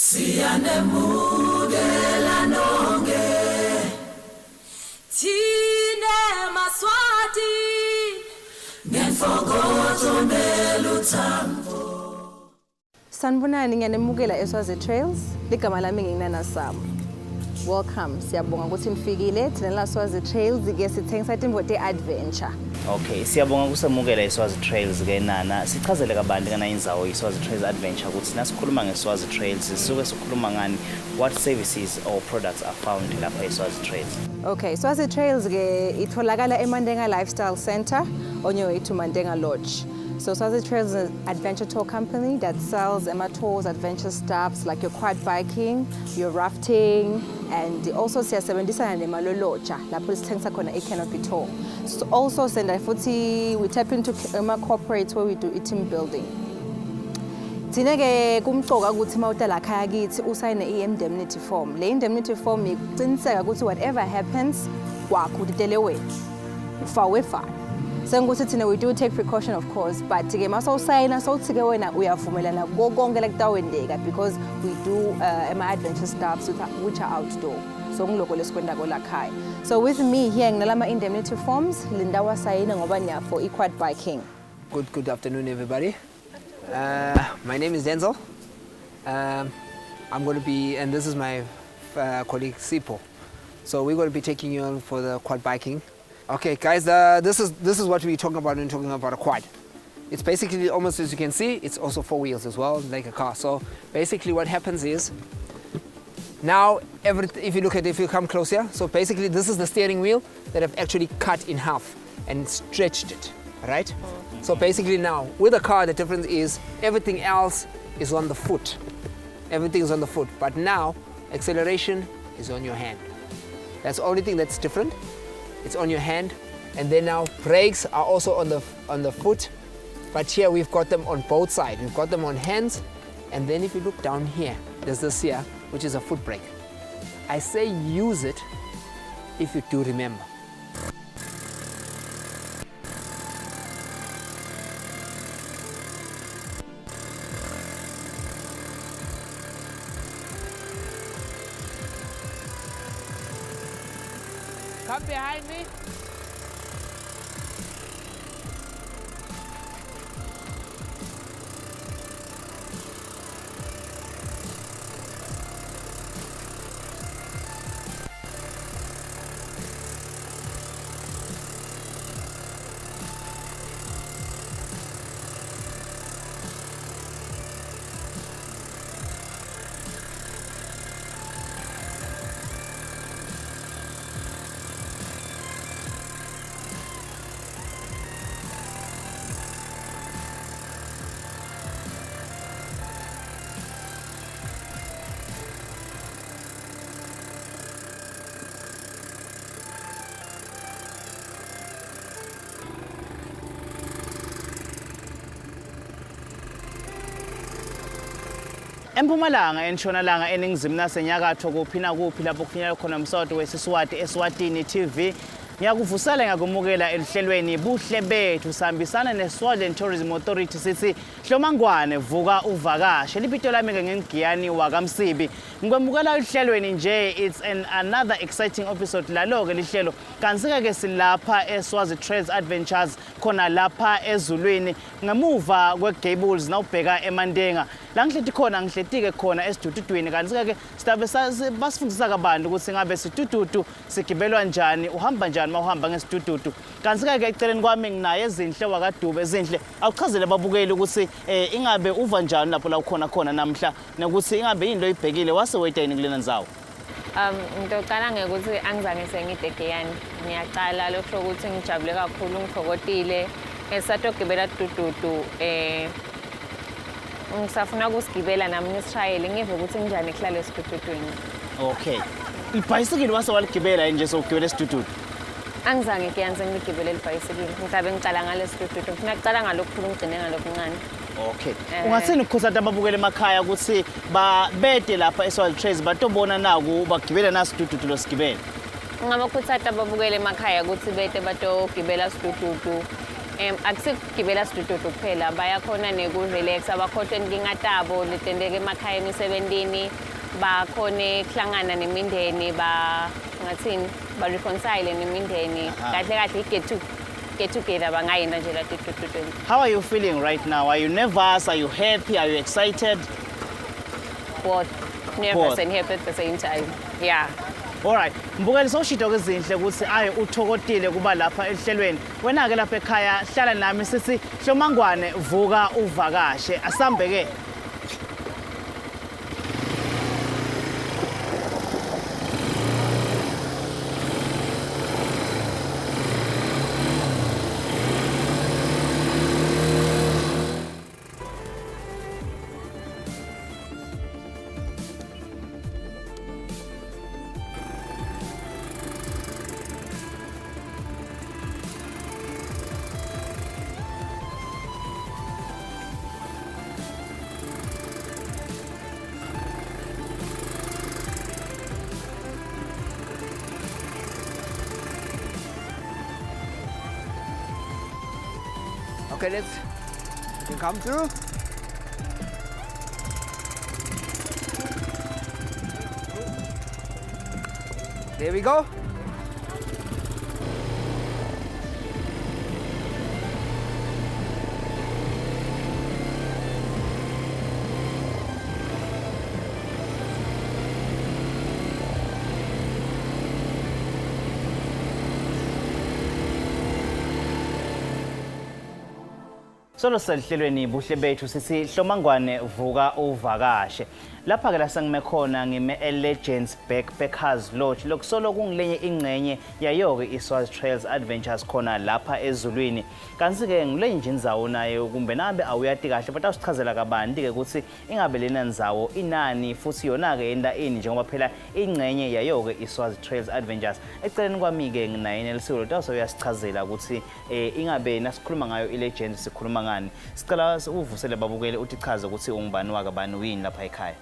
Siyanemukela nonke Thine maSwati Ngenfokozo neluthando. Sanibonani ngiyanemukela eSwazi Trails. Ligama lami nginana Sam. Welcome. Siyabonga ukuthi nifikile. Thina la Swazi Trails ke sithengisa timvo te-adventure. Okay, siyabonga kusemukela iSwazi Trails ke nana. Sichazele kabanti kana indzawo iSwazi Trails Adventure ukuthi nasikhuluma ngeSwazi Trails sisuke sikhuluma ngani, what services or products are found lapha eSwazi Trails. Okay, Swazi Trails ke itholakala eMandenga Lifestyle Center on your way to Mandenga Lodge. So Swazi Trails is an adventure tour company that sells ema tours, adventure stuffs like your quad biking, your rafting, and also siyasebenzisana nemaloloja lapho sithengisa khona i-canopy tour. So also senda futhi we tap into ema-corporates where we do i-team building. Thina ke kumcoka ukuthi uma uta lakhaya kithi usayine i-indemnity form. Le indemnity form ikuqiniseka ukuthi whatever happens kwakho utitele wena. Ufawe fana. Sengukuthi thina we do take precaution of course but ke masawusayina sawuthi ke wena uyavumelana konke lekutawendeka because we do uh, ama-adventure stuffs which are outdoor. So ngiloko lesikwendako lakhaya. So with me here nginalama indemnity forms lindawasayina ngoba niya for i-quad biking. Good, good afternoon, everybody. My name is Denzel. I'm going to be, and this is my colleague Sipo. So we're going to be taking you on for the quad biking. Okay, guys, this is this is what we're talking about when talking about a quad. It's basically almost as you can see, it's also four wheels as well, like a car. So basically what happens is, now every, if you look at, if you come closer, so basically this is the steering wheel that I've actually cut in half and stretched it, right? So basically now, with a car, the difference is everything else is on the foot. Everything is on the foot, but now acceleration is on your hand. That's the only thing that's different. It's on your hand. And then now brakes are also on the, on the foot, but here we've got them on both sides. We've got them on hands. And then if you look down here, there's this here, which is a foot brake. I say use it if you do remember. Come behind me. Empumalanga, entshonalanga, eningizimu nasenyakatho kuphi nakuphi lapho kufinyelela khona umsakazo wesiSwati Eswatini TV. Ngiyakuvusela ngiyakumukela eluhlelweni Buhle Bethu sihambisana neSwaziland Tourism Authority sithi Hlomangwane vuka uvakashe. Libito lami ke ngingigiyani wakamsibi. Ngikwemukela eluhlelweni nje it's an another exciting episode lalo ke lihlelo. Kanti ke silapha eSwazi Trails Adventures khona lapha ezulwini ngemuva kweGables nawubheka eMandenga. La ngihleti khona ngihletike khona esidududwini kanti ke sidabe basifundisa kabanti ukuthi ngabe sidududu sigibelwa njani uhamba njani mawuhamba ngesidududu. Kanti ke eceleni kwami nginaye Zinhle wakaDube. Zinhle awuchazele ababukeli ukuthi eh, ingabe uva njani lapho la ukhona khona namhla nokuthi ingabe yini loyibhekile wase weta yini kulena ndzawo. Ngitocala ngekuthi angizange sengidegeyani. Ngiyacala lokho ukuthi ngijabule kakhulu ngithokodile. Ngisatogibela dududu eh ngisafuna ukusigibela nami ngisishayele ngive ukuthi njani kuhlala esidududwini. Okay. Ibhayisikili wase waligibela nje sowugibela esidududu. Angizange kuyanze ngiligibele libhayisikili. Ngihlabe ngicala ngalesidududu. Ngifuna kucala ngalokukhulu ngigcine ngalokuncane. Okay. Ungathini ukukhuthaza ababukeli emakhaya ukuthi babede lapha eSwazi Trails batobona naku bagibele nasidududu losigibele. Ngingabakhuthaza ababukeli emakhaya ukuthi bete batogibela sidududu. Akusikugibela sidududu kuphela, bayakhona neku-relaxa, bakhohlwe inkinga tabo letenteka emakhaya, emisebentini, bakhone kuhlangana nemindeni, ba ngathini, ba-reconcile nemindeni. Kahle kahle i-get to get together bangayenta nje la tidududweni. How are you feeling right now? Are you nervous? Are you happy? Are you excited? Both nervous Both. and happy at the same time. Yeah. Alright, mbukeli sowushito kwezinhle ukuthi ayi uthokotile kuba lapha ehlelweni. Wena ke lapha ekhaya hlala nami sithi Hlomangwane vuka uvakashe. Asambe ke. Okay, let's you can come through. There we go. Solo selihlelweni buhle bethu sithi Hlomangwane vuka uvakashe. Lapha ke la sengime khona ngime eLegends Backpackers Lodge. Lokusolo kungilenye ingcenye yayo ke iSwazi Trails Adventures khona lapha ezulwini. Kanti ke ngilenye nje indzawo nayo kumbe nabe awuyati kahle but awusichazela kabanti ke ukuthi ingabe lena ndzawo inani futhi yona ke yenta ini njengoba phela ingcenye yayo ke iSwazi Trails Adventures. Eceleni kwami ke nginaye Nelisiwe lo uyasichazela ukuthi ingabe nasikhuluma ngayo iLegend sikhuluma ngani. Sicela uvusele babukele uthi chaze ukuthi ungubani wakabani uyini lapha ekhaya.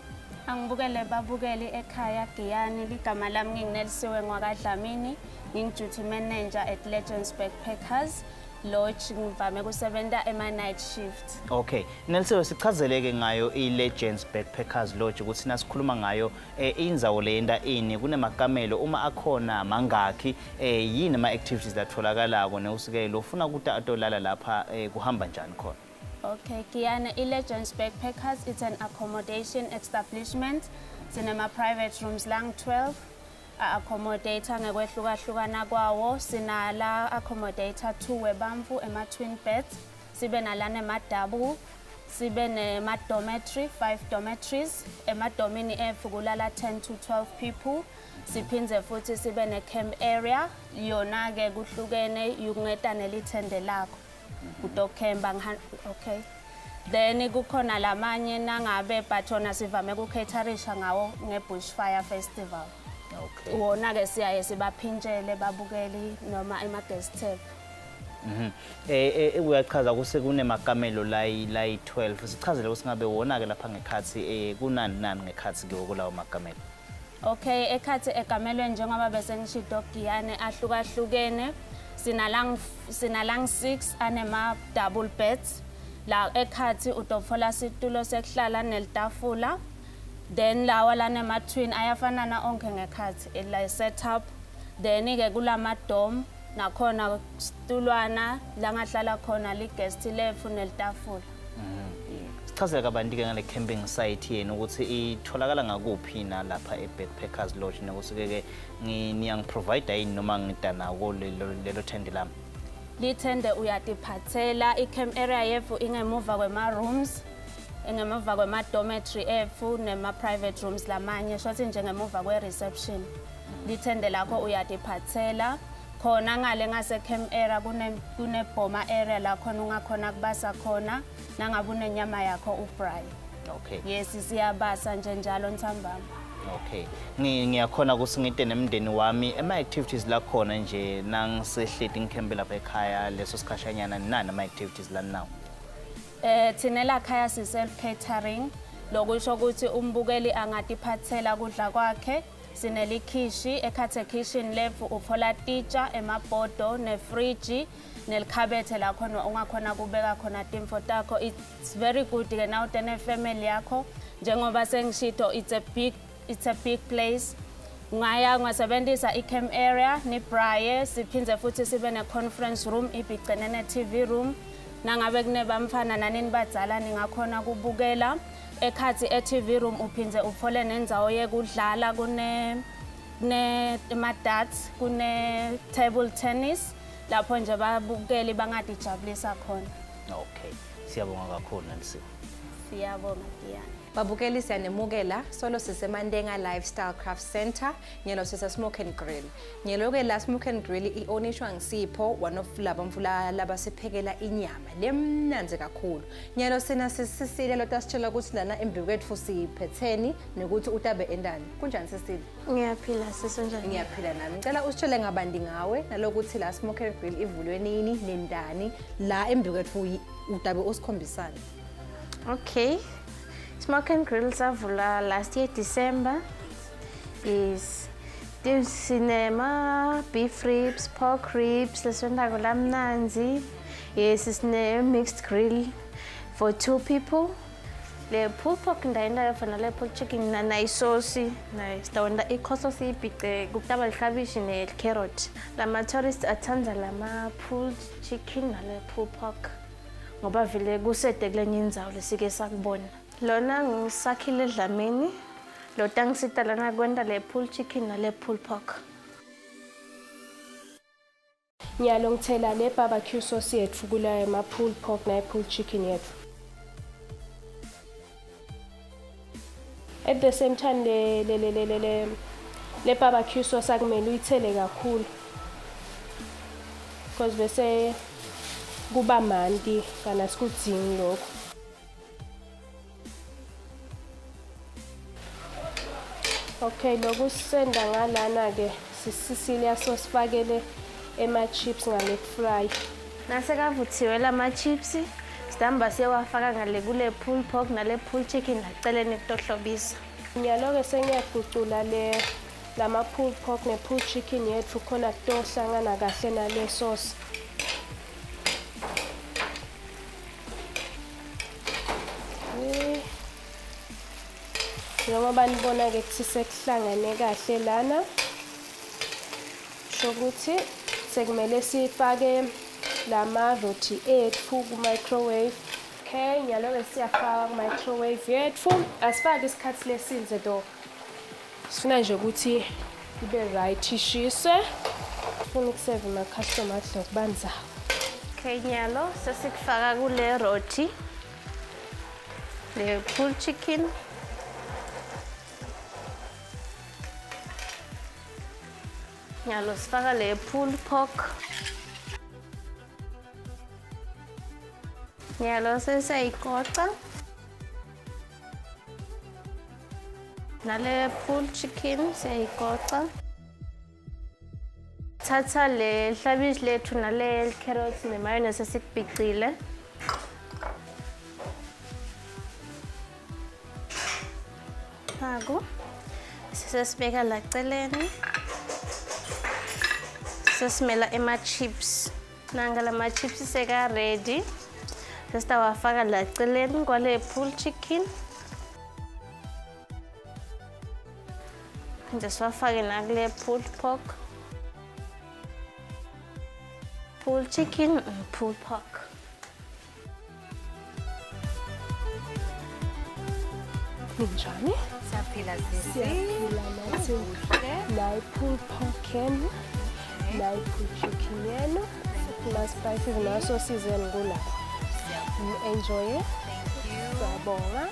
Angibukele babukeli ekhaya Giyani, ligama lami nginguNelisiwe ngwakaDlamini, ngingu-duty manager at Legends Backpackers Lodge, ngivame kusebenta ema-night shift. Okay, Nelisiwe sichazele-ke ngayo i-Legends Backpackers Lodge ukuthi nasikhuluma ngayo indzawo leyenta ini, kunemakamelo uma akhona mangakhi, yini ama-activities latholakalako newusuke lofuna ukuthi atolala lapha kuhamba njani khona? Okay, Giyani, i-Legends Backpackers, it's an accommodation establishment. Sinema-private rooms lang 12, a-accommodate ngekwehlukahlukana kwawo. Sinala accommodate 2 webamfu ema-twin beds, sibe nalana ema-double, sibe nema-dormitory, 5 dormitories. Emadomini ethu kulala 10 to 12 people. Siphindze futhi sibe ne-camp area, yona-ke kuhlukene, ungeta nelithende lakho utokhemba. Okay, then kukhona lamanye nangabe but wona sivame kucaterisha ngawo nge-bushfire festival. Wona-ke siyaye sibaphintshele babukeli noma ema-guest tab. Uyachaza ukuthi kunemakamelo la yi-12. Sichazele ukuthi ngabe wona-ke lapha ngekhathi kunani nani ngekhathi ke kulawo makamelo. Okay, ekhathi ekamelweni njengoba bese ngishido Giyane ahlukahlukene. Sinalang sinalang 6 anema double beds. La ekhathi utotfola situlo sekuhlala nelitafula. Then lawa lanema twin ayafanana onke ngekhathi la setup. Then ke kulama dorm nakhona situlwana la ngahlala khona li-guest letfu nelitafula. Sichazele kabanti-ke ngale camping site yenu ukuthi itholakala ngakuphi na lapha e-Backpackers Lodge nokuthi-ke niyangiprovide yini noma ngidanako lelo thende lami. Lithende uyatiphathela. I-camp area yethu ingemuva kwema-rooms, ingemuva kwema-dormitory ethu nema-private rooms lamanye, shothi nje ngemuva kwe-reception. Lithende lakho uyatiphathela. Khona ngale ngase-camp area kunebhoma area la khona ungakhona kubasa khona nangabe unenyama yakho ubraai. Yes, siyabasa nje njalo ntsambama. Okay. Ngiyakhona ukuthi ngite nemndeni wami ema-activities la khona nje nangisehleti ngikhempe lapha ekhaya leso sikhashanyana nani ama-activities la nawo? Thina la khaya si self catering, lokusho ukuthi umbukeli angatiphathela kudla kwakhe. Sinelikhishi, ekhathe kitchen lethu uthola titsha, emabhodo nefriji. Nelikhabethe la khona ungakhona kubeka khona timfo takho. It's very good ke now tene family yakho. Njengoba sengishito it's a big place. Ungaya ungasebenzisa i-camp area nibraye siphindze futhi sibe ne-conference room ibhicene ne-TV room. Nangabe kunebamfana nani nibadzala ningakhona kubukela ekhatsi e-TV room uphindze utfole nendzawo yekudlala kune kune ema-darts kune table tennis lapho nje babukeli bangatijabulisa khona. Okay. Siyabonga kakhulu Nansi. Siyabonga Giyani. Babukeli siyanemukela solo siseMantenga Lifestyle Craft Center nyelo sise Smoke and Grill. Nyelo ke la Smoke and Grill i-ownishwa ngisipho one of laba mfula labasiphekela inyama lemnandzi kakhulu. Nyelo sina sisisile lotasitshela ukuthi lana embikwetfu siphetheni nekuthi utabe endani. Kunjani sisile? Ngiyaphila sisi unjani? Ngiyaphila nami. Ngicela usitshele ngabandi ngawe nalokuthi la Smoke and Grill ivulwe nini nendani la embikwetfu utabe usikhombisana. Okay. Smoke and Grill savula last year December. Yes. Sinema beef ribs, pork ribs, leswentako lamnandzi. Yes, sine mixed grill for two people. Le pulled pork ndayenda yofana le pulled chicken na nayisosi nayo sitawenta ikhoso siyibhice kutaba liklabishi ne-carrot. Lama tourists athanda lama pulled chicken nale pulled pork. Ngoba vele kusede kulenye indzawo lesike sakubona. Lona ngisakhile Dlamini, lo tangisita lana kwenta le pulled chicken nale pulled pork. Nyalo ngithela le barbecue sauce yetfu kula ma pulled pork na pulled chicken yetfu. At the same time le le le le le le le barbecue sauce akumele uyithele kakhulu. Because bese kuba manti kana sikudzingi lokho. Okay, lokhu sisenda ngalana ke sisisile sosifakele ema chips ngale fry. Nasekavuthiwe lama chips sitamba siyowafaka ngale kule pulled pork nale pulled chicken laceleni kutohlobisa. Nyalo-ke sengiyagucula le lama pulled pork ne pulled chicken yethu khona kutohlangana kahle nale sauce. Njengoba nibona-ke ukuthi sekuhlangane kahle lana sho ukuthi sekumele sifake lama-roti ethu ku-microwave. Okay, nyalo-ke siyafaka ku-microwave yethu. Asifaki isikhathi lesinze though. Sifuna nje ukuthi ibe right ishise. Sifuna ukuseva ama-customer adla okubanzayo. Okay, nyalo sesikufaka kule roti le pulled chicken. Nyalo sifaka le pulled pork. Nyalo sesiyayikoca. Nale pulled chicken siyayikoca. Thatha le hlabishi lethu nale carrots ne mayonnaise esikubhicile. Naku. Sesibeka la celeni. Sesimela ema-chips. Nanga lama chips seka ready. Sesitawafaka la celeni kwale pulled chicken. Phinde siwafake nakule pulled pork. Pulled chicken and pulled pork. Ninjani? Siyaphila sisi. Siyaphila nathi. Nayi pulled pork yenu. Nayi pulled chicken yenu. Ma-spices nama-sauces enu kulapha. Enjoy it. Siyabonga.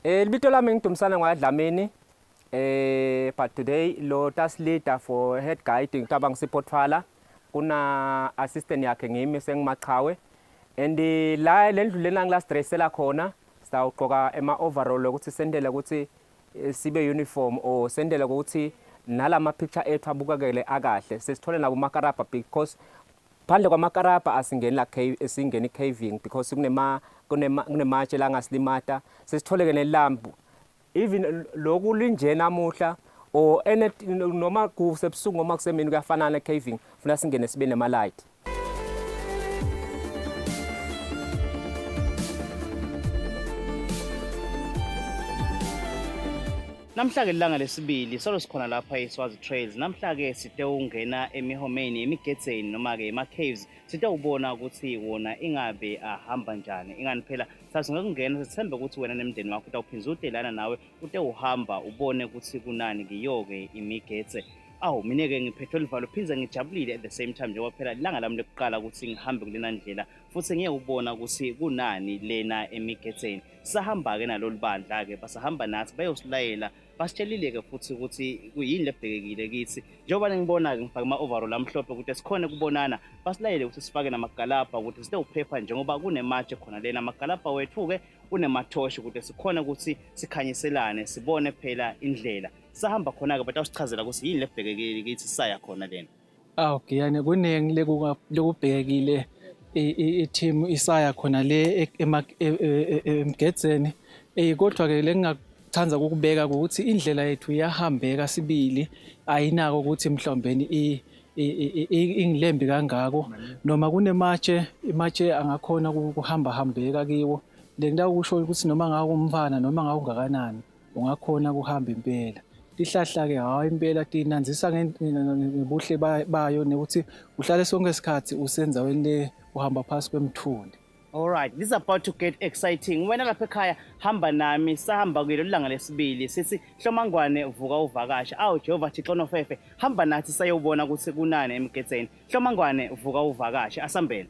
Libito lami ngidumisana ngwadlamini. But today lo task leader for head guide ngicabanga Sipho Thwala kuna assistant yakhe ngimi sengimachawe and la lendlu lena ngilasidressela khona sawugqoka ema overall ukuthi sendele ukuthi sibe uniform or sendele ukuthi Nalama picture ethu abukekele akahle. Sesithole nabo makarabha because phandle kwamakarabha asingeni la cave, singeni caving because kunema kunema kunematshe la ngasilimata. Sesithole ke nelambu. Even loku linje namuhla or ene noma kusebusuku noma kusemini kuyafanana caving, funa singene sibe nema light. Namhla-ke lilanga lesibili solo sikhona lapha eSwazi Trails. Namhla-ke site ungena emihomeni, emigedzeni noma-ke ema-caves. Site ubona ukuthi wona ingabe ahamba njani. Ingani phela sathi ngakungena sithembe ukuthi wena nemndeni wakho utawuphinza utelana nawe ute uhamba ubone ukuthi kunani kiyo-ke imigedze. Awu mina-ke ngiphethwe livalo phindze ngijabulile at the same time njengoba phela ilanga lami lokuqala ukuthi ngihambe kulena ndlela futhi ngiyewubona ukuthi kunani lena emigedzeni. Sahamba-ke nalolu bandla-ke basahamba nathi bayosilayela basitshelile-ke futhi ukuthi kuyini lebhekekile kithi njengoba ningibona-ke ngifake ama-overall amhlophe ukuthi sikhone ukubonana basilayele ukuthi sifake namagalabha ukuthi sitewuphepha njengoba kunematshe khona lena amagalabha wethu-ke kunemathoshi ukuthi sikhone ukuthi sikhanyiselane sibone phela indlela sahamba khona-ke batawusichazela ukuthi yini lebhekekile kithi saya khona lena. Awu Giyane, kuningi lekubhekile i-team isaya khona le emgedzeni. Kodwa-ke lengingakuthanda ukukubeka ukuthi indlela yethu iyahambeka sibili, ayinako ukuthi mhlawumbeni ingilembi kangako noma kunematshe, imatshe angakhona ukuhamba hambeka kiwo. Lengitakusho ukuthi noma ngabe umfana noma ngabe ungakanani ungakhona kuhamba impela. Tihlahla-ke hhayi impela tinandzisa ngebuhle bayo nekuthi uhlale sonke isikhathi usendaweni le uhamba phasi kwemthunzi. All right, this is about to get exciting. Wena lapha ekhaya hamba nami sahamba kuyilo langa lesibili sithi Hlomangwane vuka uvakashe. Awu Jehova Thixo nofefe hamba nathi sayobona ukuthi kunani emgedzeni. Hlomangwane vuka uvakashe asambeni.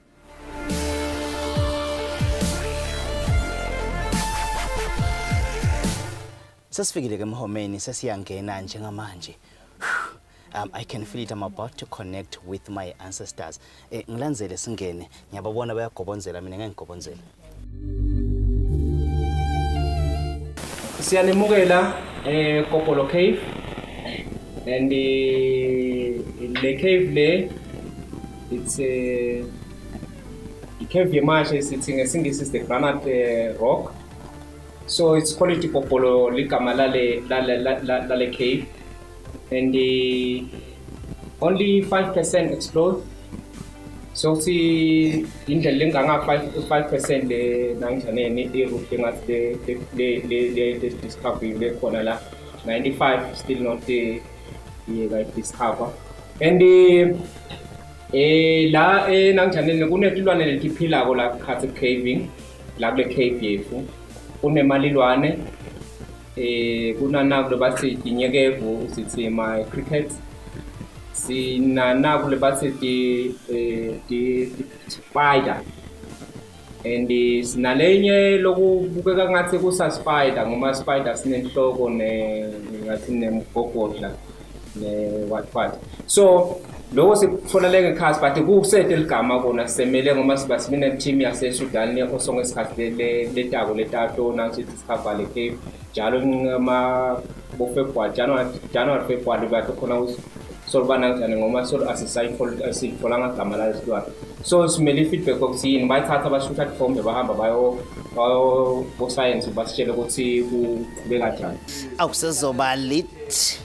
Sesifikile ke emhomeni sesiyangena njengamanje. I can feel it. I'm about to connect with my ancestors. Ngilandzele singene. Ngiyababona bayagobonzela mina ngeke ngigobonzele. Siyanimukela eKopolo Cave and le cave le it's a cave yemashe sithi ngesingisi is the granite rock. So it's called Kopolo ligama lale lale lale cave and only 5% explored. So si indlela lenganga 5% le nangijaneni i-route lengathi le le le le discovery le khona la 95 still not yeka discover and la nangijaneni kunetilwane letiphilako la khathi caving la kule cave yethu kunemalilwane kunanaku lebathi tinyekevu sithi my cricket sinanaku lebathi ti ti spider and sinalenye lokubukeka ngathi kusa spider ngoba spider sinenhloko ne ngathi nemgogodla ne what what so lokho sikuthola leke khasi but kusete ligama kona semele ngoba siba sibine team yase Sudan le osonke isikhathi letako letato nansi discover le cave njalo ama bo February January January February bathi khona solo bananjani ngoba solo asisayithola asitholanga gama lalesilwane so simele i-feedback ukuthi yini bayithatha bashutha tithombe bahamba bayo bayo bosayensi basitshele ukuthi kuqhubeka kanjani. Awu sezoba lit.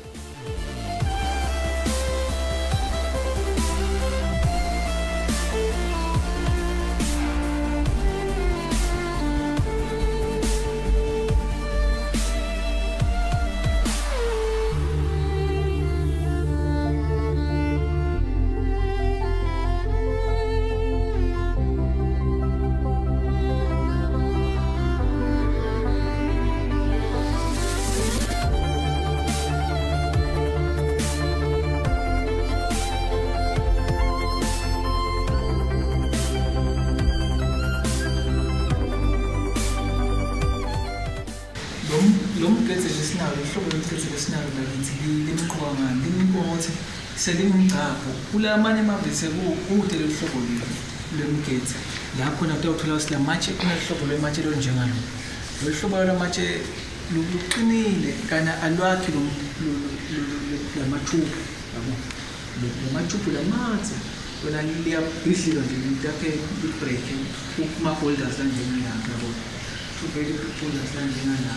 Lo mgede lesinawo, lo hlobo lomgede lesinawo ngakithi limqoka ngani? Limqoka ukuthi selingumgcabho. Kula amanye amave sekude lolu hlobo lwemigede la khona kutawuthola ukuthi la matshe kunalolu hlobo lwematshe olunjengalo. Lolu hlobo lwamatshe Luqinile kana alwakhi lamathuphu yabo. Lamathuphu lamadze wena liyabhidlika nje litakhe li-break kuma-boulders lanjengala yabo. Two very big boulders lanjengala.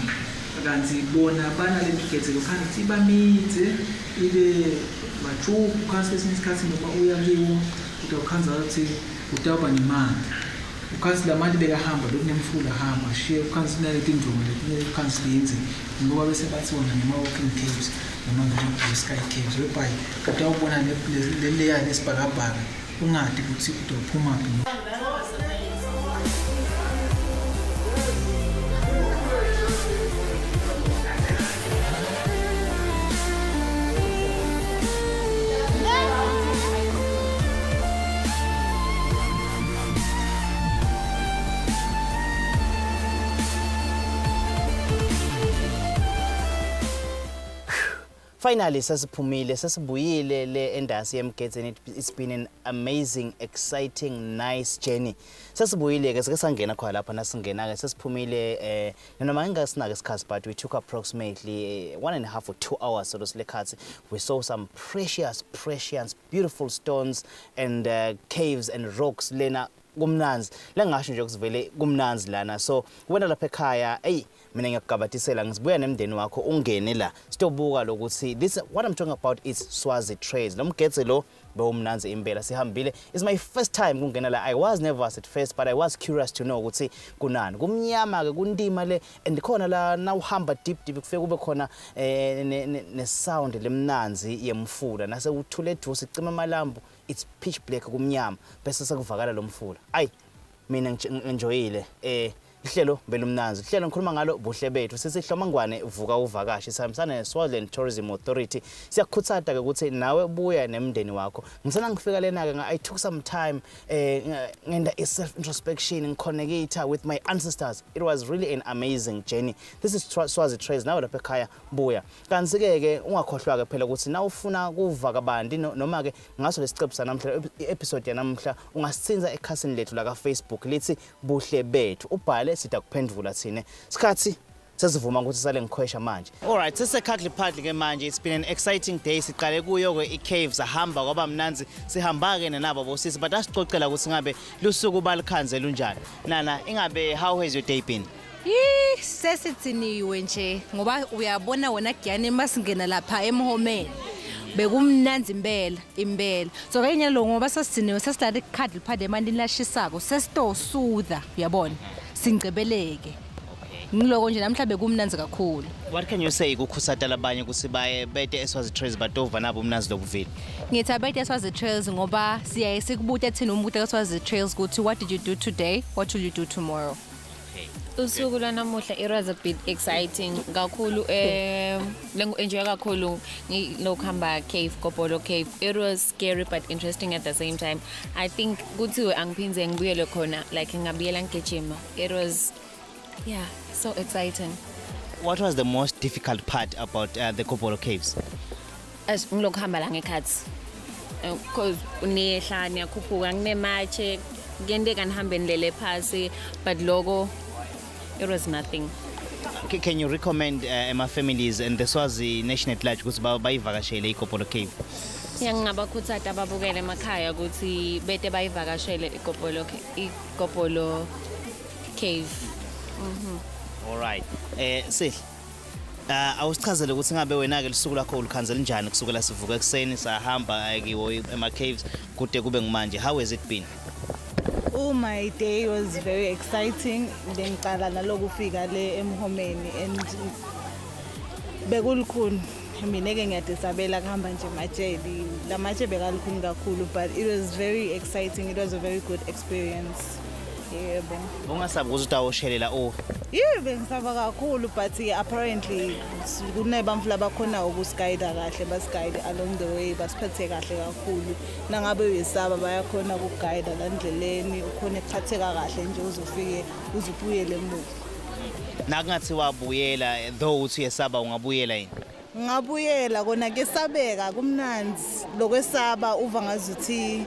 Kanti bona banale migedzelo khani ukuthi iba midze ibe mathuphu khansi kwesinye isikhathi noma uya kiwo utawukhanza ukuthi utawuba nemandla. Ukhansi lamanti bekahamba bekunemfula hamba shiye ukhansi kunaleti ndonga letinye ukhansi lindze ngoba bese bathi wona ngema-walking caves noma ngema-blue sky caves whereby utawubona le leya lesibhakabhaka ungadi ukuthi utawuphumaphi. Finally sesiphumile sesibuyile le endasi yemgedzeni. It's been an amazing, exciting, nice journey. Sesibuyile ke, sike sangena khona lapha nasingena ke sesiphumile noma ngingasinake isikhathi, but we took approximately 1.5 or 2 hours so lekhathi. We saw some precious, precious, beautiful stones and caves and rocks lena kumnanzi lengasho nje kusivele kumnanzi lana. So wena lapha ekhaya, ey, mina ngiyakugabatisela ngisibuya nemndeni wakho ungene la sitobuka lokuthi this what I'm talking about is Swazi Trails. Lo mgedze lo bewumnanzi impela. Sihambile, it's my first time kungena la. I was nervous at first, but I was curious to know ukuthi kunani. Kumnyama ke, kuntima le, and khona la nawuhamba deep deep kufike kube khona ne sound lemnanzi yemfula nase uthule eduze cima amalambu, it's pitch black, kumnyama, bese sekuvakala lo mfula. Ayi, mina ngi-enjoyile ihlelo belumnanzi. Ihlelo ngikhuluma ngalo buhle bethu, sithi Hlomangwane vuka uvakashi, sihambisana ne-Swaziland Tourism Authority. Siyakukhuthaza ke ukuthi nawe buya nemndeni wakho. Ngisana ngifika lena ke, I took some time ngenda i-self introspection, ngiconnecta with my ancestors. It was really an amazing journey. This is Swazi Trails. Nawe lapha ekhaya buya. Kanti ke ke ungakhohlwa ke phela ukuthi na ufuna kuva kabanti noma ke ngaso lesiqephu sanamhla, i-episode yanamhla, ungasithinza ekhasini lethu la ka Facebook lithi Buhle Bethu, ubhale, sidakuphendvula thine. Sikhathi sesivuma ukuthi sale ngikhwesha manje. Alright, sisekhadli phadli ke manje. It's been an exciting day. Siqale kuyo ke i-cave, sahamba kwaba mnanzi. Sihamba ke nenabo bosisi, but asicocela ukuthi ngabe lusuku balikhanze lunjani. Nana, ingabe how has your day been? Yih, sesithiniwe nje ngoba uyabona wena Giyane, masingena lapha emhomeni bekumnanzi impela impela. So ke nyalo ngoba sesithiniwe, sesilala ikhadi liphade emantini lashisako, sesitosudha, uyabona, singcebeleke. Ngiloko nje namhla bekumnanzi kakhulu. What can you say kukhusata labanye ukuthi baye bete eSwazi Trails batova nabo umnanzi lokuvile? Ngithi abete eSwazi Trails ngoba siyaye sikubuta thina umbuto kaSwazi Trails ukuthi what did you do today, what will you do tomorrow? Usuku lwanamuhla, it was a bit exciting kakhulu. Lengu-enjoy kakhulu lokuhamba cave, Gobholo Cave. It was scary but interesting at the same time. I think kuthiwe angiphindze ngibuyele khona, like ngingabuyela ngigijima. It was, yeah, so exciting. What was the most difficult part about the Gobholo Caves? As ngilokuhamba la ngekhathi, because niyehla niyakhuphuka, kunematshe, kuyenteka nihambe nilele phasi, but loko it was nothing. Can you recommend ema families and the Swazi nation at large ukuthi bayivakashele iGobholo Cave? Ngingabakhuthaza ababukele emakhaya ukuthi bete bayivakashele iGobholo Cave. All right. Sihle. Awusichazele ukuthi ngabe wena ke lusuku lwakho ulukhanzela njani kusukela sivuka ekuseni sahamba kiwo ema caves kude kube ngimanje. How has it been? Oh, my day was very exciting. Bengicala nalokufika le emhomeni and bekulukhuni. Mina ke ngiyadisabela kuhamba nje ematsheni. La matshe bekalukhuni kakhulu, but it was very exciting. It was a very good experience. Yebo. Ungasabi ukuthi utawushelela o Yebo, bengisaba kakhulu, but apparently kunebamfu labakhona ukusigayida kahle, basiguide along the way, basiphethe kahle kakhulu. Nangabe uyesaba bayakhona ukugayida la ndleleni, ukhona ukuphatheka kahle nje uzofike uzubuyele emuva. Nakungathi wabuyela though uthi uyesaba, ungabuyela yini? Ngabuyela kona kesabeka, kumnanzi lokwesaba, uva ngazuthi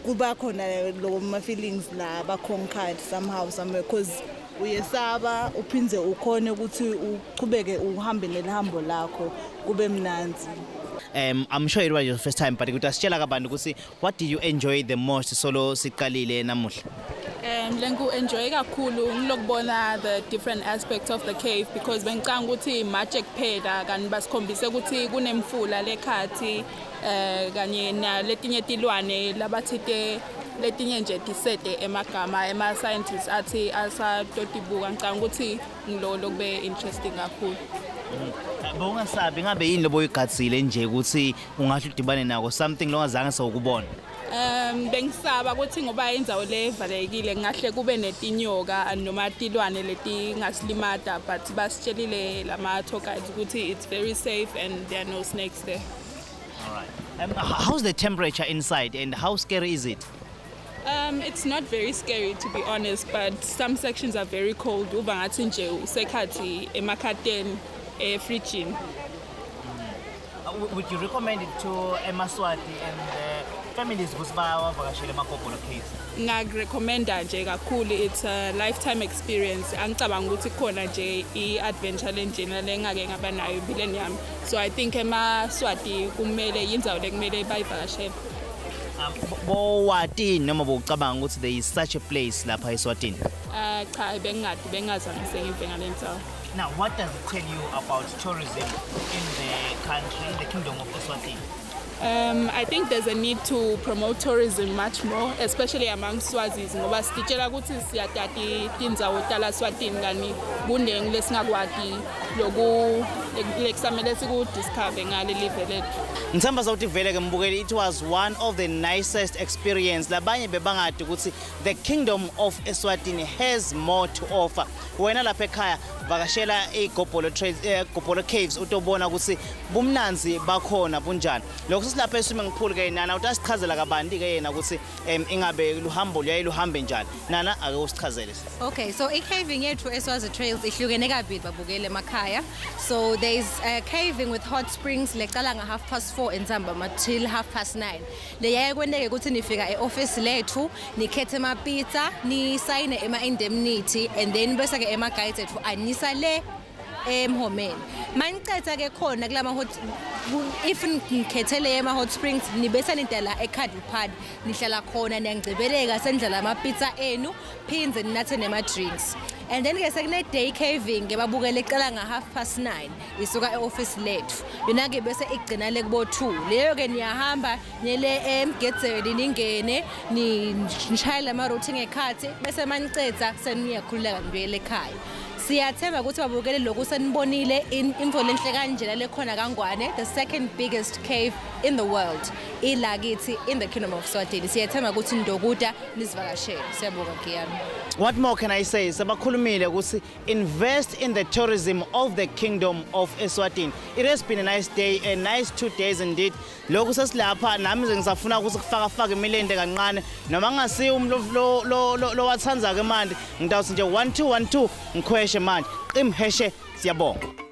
kuba khona lo ma feelings la ba conquered somehow somewhere, cause Uyesaba uphindze ukhone ukuthi uchubeke uhambe nelihambo lakho kube mnandzi. I'm sure it was your first time, but kutasitshela kabanti ukuthi what did you enjoy the most solo siqalile namuhla? Lengiku-enjoy kakhulu ngilokubona the different aspects of the cave because bengicanga ukuthi matshe kuphela, kanti basikhombise ukuthi kunemfula lekhathi kanye naletinye tilwane labathite letinye nje tisete emagama ema-scientists athi asatotibuka. Ngicanga ukuthi ngilo lokube interesting kakhulu. Bowungasabi ngabe yini lobo uyigadzile nje ukuthi ungahle udibane nako, something longazange sewukubona? Bengisaba ukuthi ngoba indzawo levalekile ngahle kube netinyoka noma tilwane letingasilimata, but basitshelile lama tour guides ukuthi it's very safe and there are no snakes there. All right. How's the temperature inside and how scary is it? It's not very scary, to be honest, but some sections are very cold. Uba ngathi nje usekhathi emakhateni efrijini. Would you recommend it to eMaswati and families ukuthi bawavakashele eMagobholo Caves? Ngakurecommenda nje kakhulu, it's a lifetime experience. Angicabanga ukuthi khona nje i-adventure lenjena lengake ngaba nayo empilweni yami. So I think eMaswati kumele yindzawo lekumele bayivakashele. Bowatini noma bowucabanga ukuthi there is such a place lapha eSwatini? Cha, bengingadi, bengingazange sengive ngale ndzawo. Now, what does it tell you about tourism in the country, in the kingdom of Eswatini? I think there's a need to promote tourism much more, especially among Swazis, ngoba sititshela ukuthi siyatati tindzawo tala Swatini kani kunengi lesingakwati loku lekusamele sikudiscover ngale live lethu. Ngithemba ukuthi vele ke mbukeli, it was one of the nicest experience. Labanye bebangadi ukuthi the kingdom of Eswatini has more to offer. Wena lapha ekhaya, vakashela iGobholo Trails, Gobholo Caves, utobona ukuthi bumnanzi bakhona bunjani. Lokho sesilapha e-swimming pool ke, Nana utasichazela kabanti ke yena ukuthi ingabe luhambo luyaye luhambe njani. Nana, ake usichazele. Okay, so i-caving yethu eSwazi Trails ihlukene kabili, babukele emakhaya. So there's caving with hot springs lecala nga 4:30 entsambama till 9:30. Leyaye kwenteke ukuthi nifika e-office lethu, nikhethe ama-pizza, nisayine ema-indemnity and then bese ke ema-guides ethu anisa le emhomeni. Manicetha ke khona kulama hot if nikhethele ema hot springs, nibese nidala eCuddle Pad, nihlala khona, niyangcebeleka, sendlala ama-pizza enu, phindze ninathe nema-drinks. And then ke sekune day caving ke babukele iqala nga 9:30 isuka e-office lethu. Yona ke bese igcina le kubo 2. Leyo ke niyahamba nele emgedzeni, ningene nishayele ama-routing ekhathi, bese manicetha seniyakhululeka nibuyele ekhaya. Siyathemba ukuthi babukele lokhu senibonile info lenhle kanjena lekhona kaNgwane, the second biggest cave in the world, ilakithi in the kingdom of Swatini. Siyathemba ukuthi ndokuda nisivakashele. Siyabonga, Giyani. What more can I say? Sebakhulumile ukuthi invest in the tourism of the kingdom of Eswatini. It has been a nice day, a nice 2 days indeed. Lokhu sesilapha nami nje ngisafuna ukuthi kufaka faka imilente kancane noma ngasiyo umuntu lo lo lo lo wathanza ke manje, ngitawuthi nje 1 2 1 2 ngikhweshe manje. Qimheshe, siyabonga.